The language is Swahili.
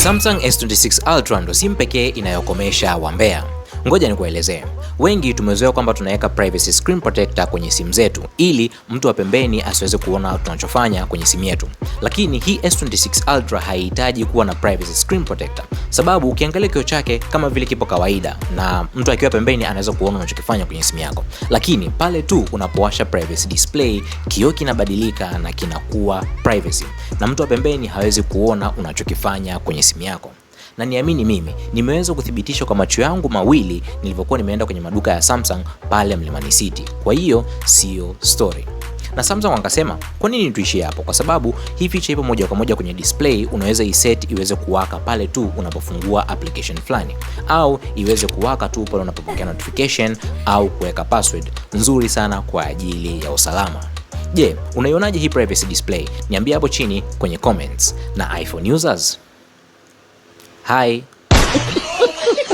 Samsung S26 Ultra ndo simu pekee inayokomesha wambea. Ngoja nikuelezee. Wengi tumezoea kwamba tunaweka privacy screen protector kwenye simu zetu ili mtu wa pembeni asiweze kuona tunachofanya kwenye simu yetu, lakini hii S26 Ultra haihitaji kuwa na privacy screen protector, sababu ukiangalia kioo chake kama vile kipo kawaida, na mtu akiwa pembeni anaweza kuona unachokifanya kwenye simu yako. Lakini pale tu unapowasha privacy display, kioo kinabadilika na kinakuwa privacy, na mtu wa pembeni hawezi kuona unachokifanya kwenye simu yako. Na niamini mimi, nimeweza kuthibitisha kwa macho yangu mawili nilivyokuwa nimeenda kwenye maduka ya Samsung pale Mlimani City. Kwa hiyo sio story. Na Samsung wakasema, kwa nini tuishie hapo? Kwa sababu hii feature ipo moja kwa moja kwenye display, unaweza iset iweze kuwaka pale tu unapofungua application fulani, au iweze kuwaka tu pale unapopokea notification au kuweka password. Nzuri sana kwa ajili ya usalama. Je, unaionaje hii privacy display? Niambie hapo chini kwenye comments. Na iPhone users, hi.